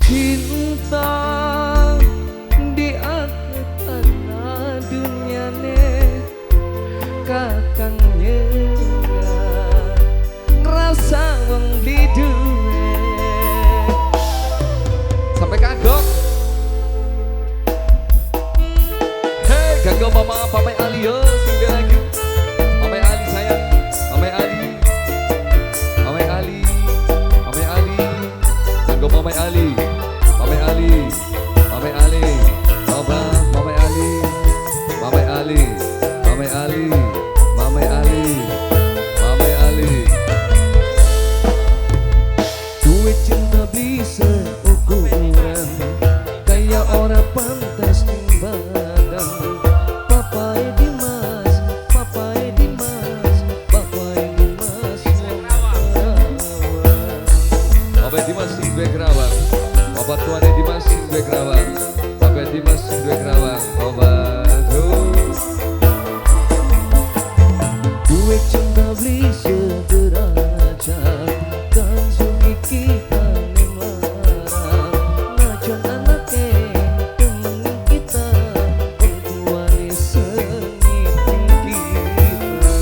Cinta di akhir tanah dunyane kakang nyerah ngerasa wong beli duwe sampai kagok. Hey kagok mama Papa Ali yo sing lagi Mama Ali sayang Mama Ali Mama Ali Mama Ali kagok Mama Ali Mama Ali Mama Ali Baba Mama Ali Mama Ali Mama Ali Mama Ali Mama Ali. Duit cinta beli seukuran kaya ora pantas ning badan. Papae Dimas, Papae Dimas, Papae Dimas Papae Dimas sing duwe Kerawang. Bapak tuane Dimas sing duwe Kerawang. Papae Dimas sing duwe Kerawang. Duit cinta beli sederajat kan sugi kita ning larang najan anake demen kita wong tuane sengit ning kita.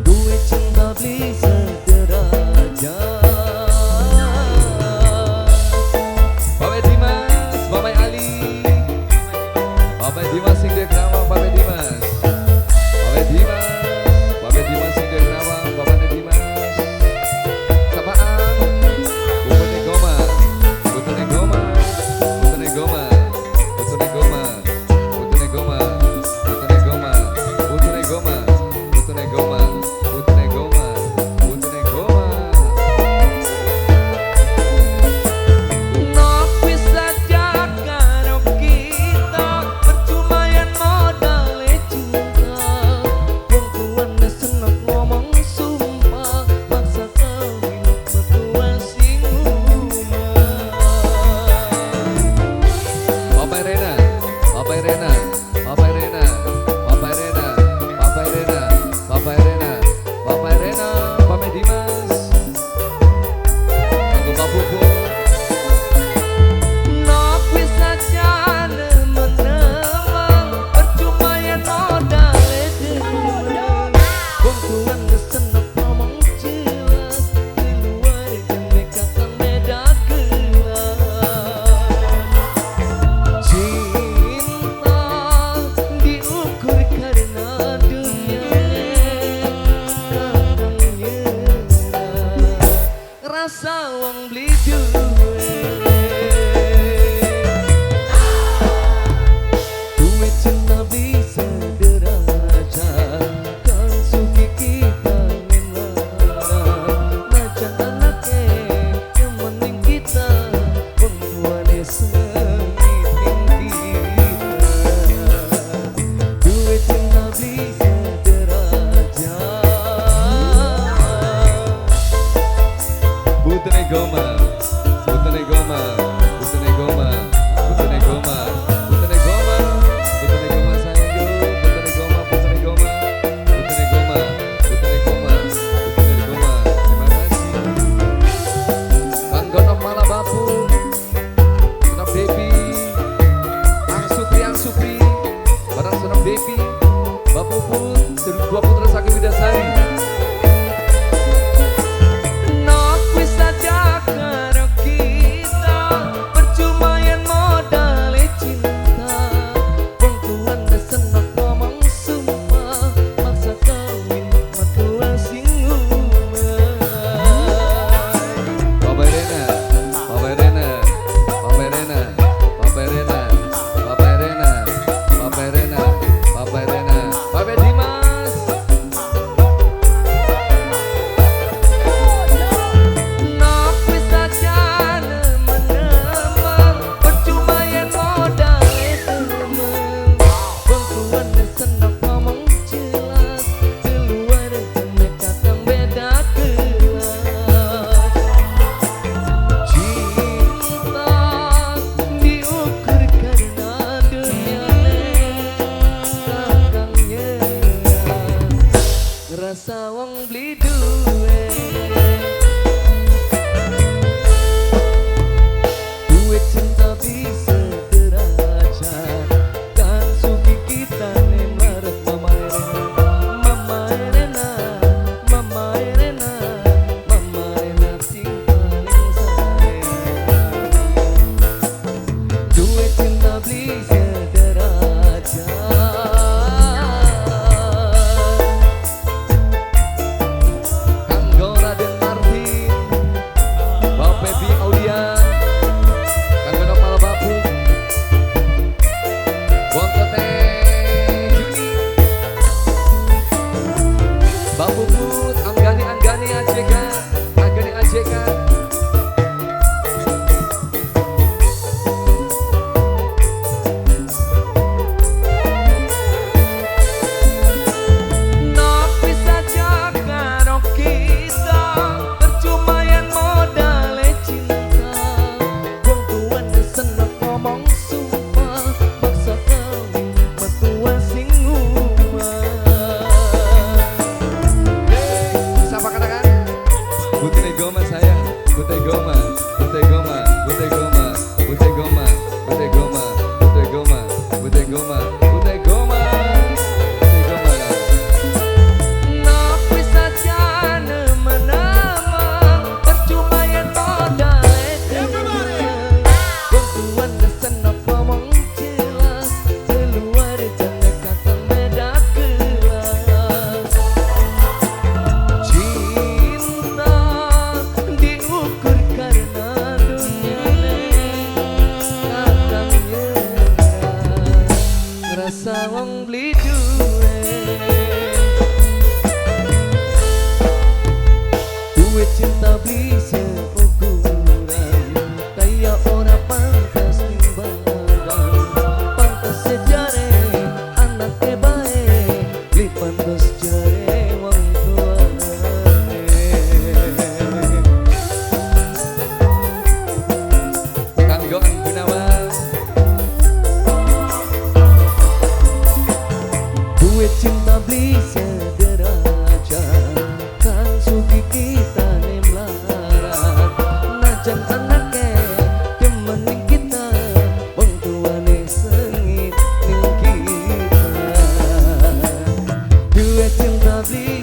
Duit cinta beli sederajat. Bapak Dimas, Bapak Ali, Bapak Dimas sing duwe Kerawang, Bapak Dimas, Bapak Dimas, Bapak Dimas sing duwe Kerawang, Bapak Dimas. Sapaan, Putune Goma, Putune Goma, Putune Goma, Putune Goma, Putune Goma, Putune Goma, Putune Goma, Putune Goma, Putune Goma, Putune Goma. Nok wis aja karo kita percuma yen modale cinta. Wong tuane seneng ngomong sumpah maksa kawin mertua sing umah. Bapak Rena, Bapak Rena, Bapak Rena, Bapak Rena, Bapak Rena, Bapak Rena, Bapak Rena, Bapak Dimas, aku Pak Pupu. Nok wis aja nemen-nemen percuma yen modale demen. Wong tuane seneng ngomong jelas keluargane kakang beda kelas. Cinta diukur karena dunyane kakang nyerah rasa wong beli duwe. Duit cinta beli sederajat kan sugi kita ning larang najan anake demen ning kita wong tuane sengit ning kita. Duit cinta beli sederajat. Putune Goma, Putune Goma, Putune Goma, Putune Goma, Putune Goma, Putune Goma sayang yo, Putune Goma, Putune Goma, Putune Goma, Putune Goma, Putune Goma. Terima kasih. Kang Gonoh Malabapu, Senop Devi, Ang Supri, Ang Supri, barang Senop Devi, Bapak Puput, dua putra saking Widasari. Nok wis aja karo kita Goma, Putih Goma, Putih Goma, Putih Goma, Putih Goma, Putih Goma, Putih Goma, Putih Goma, Putih Goma. Nopi sajane menemen, percuma yen modale wong tuwa ngesen apa mung jelas, keluar jane kakang beda kelas. Cinta diukur karena dunyane, kakang nyerah ngrasa wong beli duwe. Duit cinta beli seukuran, kaya ora pantas timbangan. Pantas sejare anake bae, beli pantas jare wong tuane. Kanggo Gunawan. Duit cinta beli sederajat, kang sugih kitane mlarat. Najan anake demen ning kita, wong tuane sengit ning kita. Duit cinta beli